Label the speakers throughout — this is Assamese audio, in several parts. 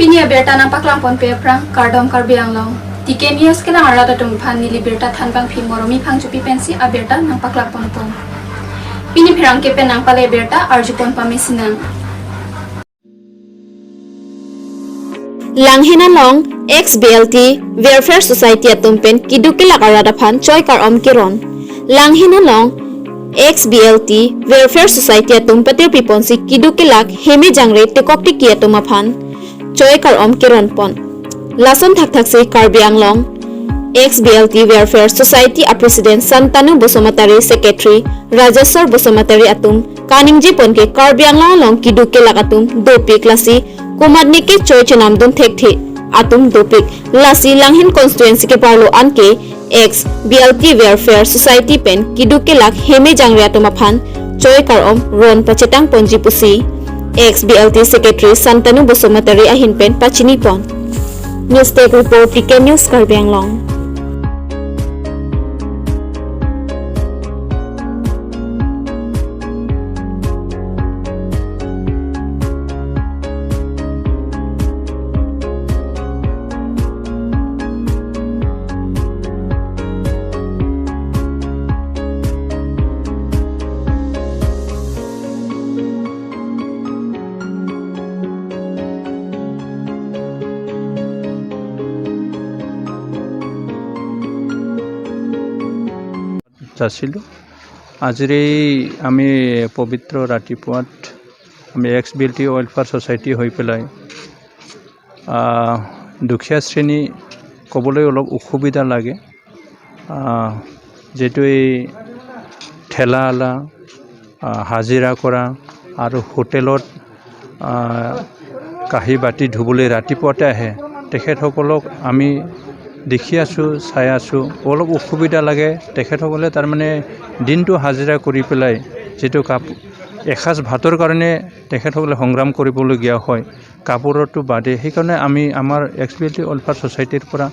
Speaker 1: Pinia berta nang paklang pon pe prang kardom karbiang long. Tike news kelang arada tung phan nili berta thanbang phi moromi phang chupi pensi a berta nang paklang pon pon. Pini phirang ke pe nang pale berta arjupon pame sinang.
Speaker 2: Langhina long XBLT Welfare Society atumpen kidukila karada phan choi kar om kiron. Langhina long XBLT Welfare Society atum patir piponsi kidukilak hemi jangre tekokti kiatuma phan choi kar om kiron pon. Lason thak thak se Karbi Anglong XBLT Welfare Society a President Santanu Basumatary, Secretary Rajeswar Basumatary atum kaningji ponke Karbi Anglong long kidukilak atum dopik lasi kumadni ke choi chenam dun thek the atum dopik lasi Langhin constituency ke parlo anke X BLT Welfare Society pen kidukilak hemi jangre atum aphan choi kar om ron pachetang ponji pusi X BLT Secretary Santanu Basumatary ahin pen pachini pon. News Tech Report, TK News, Karbi Anglong.
Speaker 3: যাচিলোঁ। আজিৰ এই আমি পবিত্ৰ ৰাতিপুৱাত আমি X B L T welfare society হৈ পেলাই দুখীয়া শ্ৰেণী ক'বলৈ অলপ অসুবিধা লাগে, যিহেতু এই ঠেলাৱালা, হাজিৰা কৰা আৰু হোটেলত কাঁহী বাতি ধুবলৈ ৰাতিপুৱাতে আহে, তেখেতসকলক আমি দেখি আছোঁ, চাই আছোঁ, অলপ অসুবিধা লাগে। তেখেতসকলে তাৰমানে দিনটো হাজিৰা কৰি পেলাই যিটো এসাঁজ ভাতৰ কাৰণে তেখেতসকলে সংগ্ৰাম কৰিবলগীয়া হয়, কাপোৰতো বাদে। সেইকাৰণে আমি আমাৰ X B L T welfare ছ'চাইটিৰ পৰা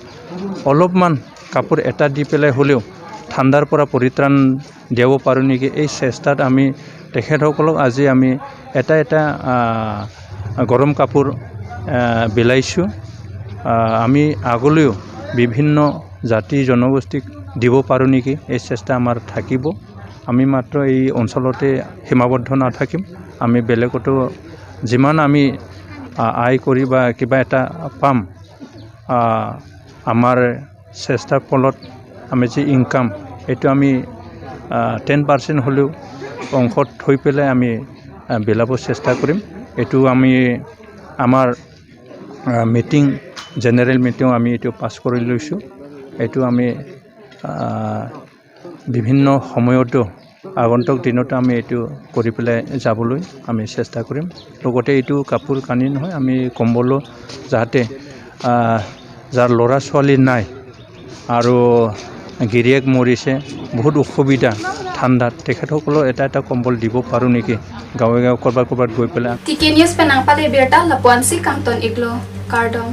Speaker 3: অলপমান কাপোৰ এটা দি পেলাই হ'লেও ঠাণ্ডাৰ পৰা পৰিত্ৰাণ দিয়াব পাৰোঁ নেকি, এই চেষ্টাত আমি তেখেতসকলক আজি আমি এটা এটা গৰম কাপোৰ বিলাইছোঁ। আমি আগলৈও বিভিন্ন জাতি জনগোষ্ঠীক দিব পাৰোঁ নেকি, এই চেষ্টা আমাৰ থাকিব। আমি মাত্ৰ এই অঞ্চলতে সীমাবদ্ধ নাথাকিম, আমি বেলেগতো যিমান আমি আয় কৰি বা কিবা এটা পাম, আমাৰ চেষ্টাৰ ফলত আমি যি ইনকাম, এইটো আমি 10% হ'লেও অংশত থৈ পেলাই আমি বিলাব চেষ্টা কৰিম। এইটো আমি আমাৰ মিটিং, জেনেৰেল মিটিং আমি এইটো পাছ কৰি লৈছোঁ। এইটো আমি বিভিন্ন সময়তো আগন্তুক দিনতো আমি এইটো কৰি পেলাই যাবলৈ আমি চেষ্টা কৰিম। লগতে এইটো কাপোৰ কানি নহয়, আমি কম্বলো যাতে যাৰ ল'ৰা ছোৱালী নাই আৰু গিৰিয়েক মৰিছে, বহুত অসুবিধা ঠাণ্ডাত, তেখেতসকলেও এটা এটা কম্বল দিব পাৰোঁ নেকি গাঁৱে গাঁৱে ক'ৰবাত ক'ৰবাত গৈ পেলাই।
Speaker 1: TK News penang pale berta lapuan si kangton iglo kardom.